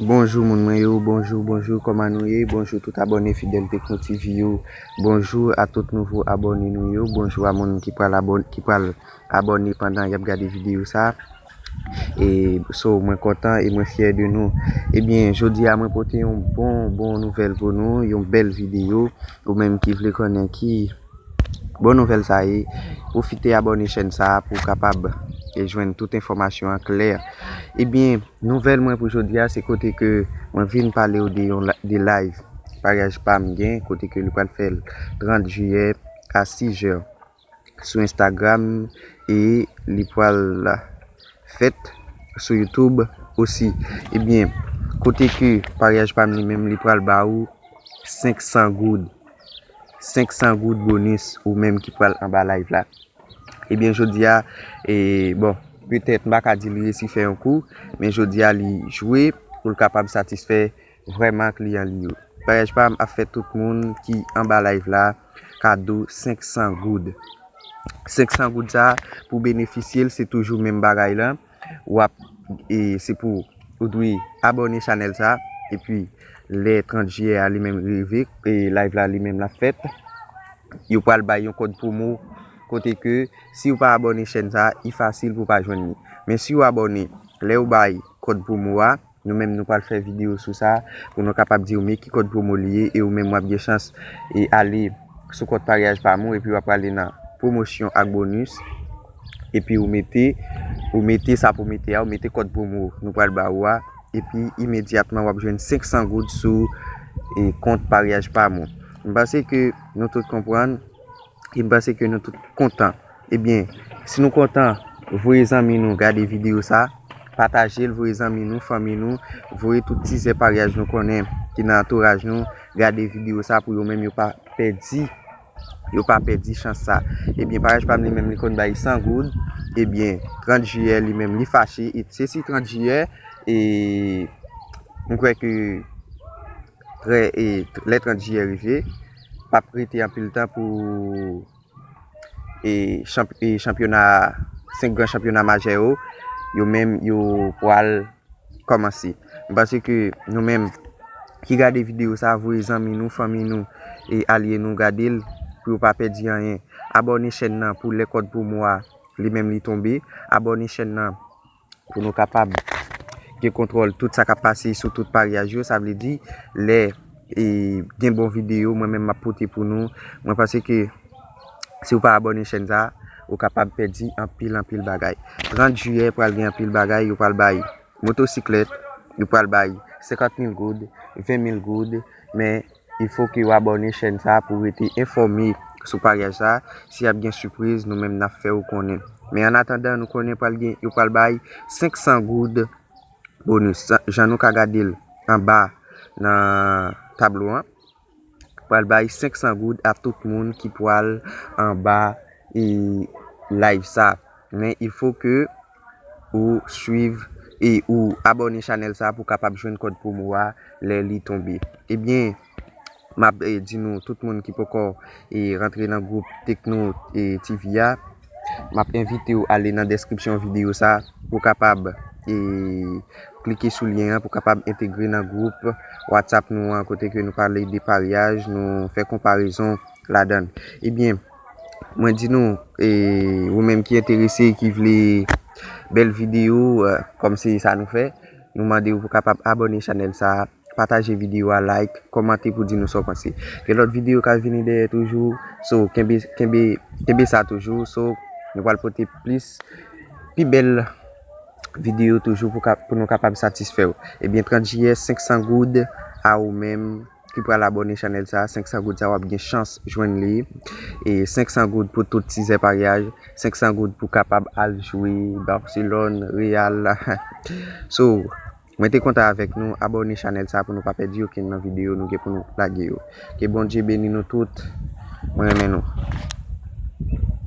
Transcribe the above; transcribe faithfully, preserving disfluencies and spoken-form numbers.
Bonjou moun mwen yo, bonjou, bonjou, kòman nou ye? Bonjou tout abòne fidèl Tekno T V yo. Bonjou a tout nouvo abòne nou yo. Bonjou a moun ki pral abòn-, ki pral abòne pandan y ap gade videyo sa. E so, mwen kontan e mwen fyè de nou. Ebyen, jodi a mwen pote yon bon, bon nouvèl pou nou, yon bèl videyo. Ou menm ki vle konnen ki bon nouvèl sa ye, pwofite abòne chèn sa pou w kapab e jwenn tout enfòmasyon an klè. Ebyen, nouvèl mwen pou jodi a, se kote ke mwen vin pale w de yon la-, de live paryaj pa m gen, kote ke li pral fè l trant jiyè a sis jè sou Instagram e li pral fèt sou YouTube osi. Ebyen, kote ke paryaj pa m li menm, li pral ba ou senk san goud. Senk san goud bonis ou menm ki pral anba live la. Ebyen, jodi a, e, bon, petèt m pa ka di li resi fè yon kou, men jodi a li jwe pou l kapab satisfè vrèman kliyan li yo. Paryaj pa m ap fè tout moun ki anba live la kado senk san goud. Senk san goud sa, pou benefisye l, se toujou menm bagay la. W ap, e, se pou ou dwe abòne chanèl sa, epi lè trant jiyè a li menm rive, e live la li menm l ap fèt, yo pral bay yon kòd pwomo, kote ke si w pa abòne chèn sa, li fasil pou w pa jwenn li. Men si w abòne, lè yo bay kòd pwomo a, nou menm nou pral fè videyo sou sa, pou nou kapab di w men ki kòd pwomo li ye, e ou menm w ap gen chans e ale sou kont paryaj pa m ou, epi w ap prale nan pwomosyon ak bonis, epi ou mete, ou mete sa pou mete a, ou mete kòd pwomo nou pral ba ou a, epi imedyatman w ap jwenn senk san goud sou e, kont paryaj pa m ou. M panse ke nou tout konprann, e m panse ke nou tout kontan. Ebyen, si nou kontan, voye zanmi nou gade videyo sa, pataje l, voye zanmi nou, fanmi nou, voye tout tizè paryaj nou konnen ki nan antouraj nou, gade videyo sa pou yo menm yo pa pèdi, yo pa pèdi chans sa. Ebyen, paryaj pa m li menm li konn bay san goud, ebyen, trant jiyè li menm li fache, e se si trant jiyè, e m kwè ke trè, e, lè trant jiyè rive, p ap rete anpil tan pou e, chanp-, e, chanpyona, senk gran chanpyona majè yo, yo menm, yo pral kòmanse. M panse ke nou menm ki gade videyo sa, voye zanmi nou, fanmi nou, e alye nou gade l pou yo pa pèdi anyen. Abòne chèn nan pou lè kòd pwomo a li menm li tonbe. Abòne chèn nan pou nou kapab gen kontwòl tout sa k ap pase sou tout paryaj yo. Sa vle di, lè e, gen bon videyo, mwen menm m ap pote pou nou. Mwen panse ke si w pa abòne chèn sa, ou kapab pèdi anpil, anpil bagay. Trant jiyè pral gen anpil bagay, yo pral bay motosiklèt, yo pral bay senkant mil goud, ven mil goud, men il fo ke w abòne chèn sa pou w rete enfòme sou paryaj sa. Si ap gen sipriz, nou menm n ap fè w konnen. Men an atandan, nou konnen pral gen, yo pral bay senk san goud bonis. Jan nou ka gade l anba nan tablo an, pral bay senk san goud a tout moun ki pral anba e, live sa. Men il fo ke ou swiv e ou abòne chanèl sa pou kapab jwenn kòd pwomo a lè li tonbe. Ebyen, m ap e, di nou tout moun ki poko e, rantre nan gwoup Tekno e, T V a, m ap envite w ale nan deskripsyon videyo sa pou kapab e, klike sou lyen an pou kapab entegre nan gwoup WhatsApp nou an kote ke nou pale de paryaj, nou fè konparezon ladan l. Ebyen, mwen di nou, e, ou menm ki enterese, ki vle bèl videyo, e, kòm se sa nou fè, nou mande w pou kapab abòne chanèl sa, pataje videyo a, like, kòmante pou di nou sa w panse. Gen lòt videyo k ap vini dèyè toujou, so, kenbe, kenbe, kenbe sa toujou, so, nou pral pote plis, pi bèl videyo toujou pou ka, pou nou kapab satisfè w. Ebyen, trant jiyè, senk san goud a ou menm ki pral abòne chanèl sa, senk san goud sa w ap gen chans jwenn li. E senk san goud pou tout tizè paryaj, senk san goud pou kapab al jwe Barcelone, Real. So, mwen te kontan avèk nou, abòne chanèl sa pou nou pa pèdi okenn nan videyo nou gen pou nou lage yo. Ke Bondye beni nou tout. Mwen renmen nou.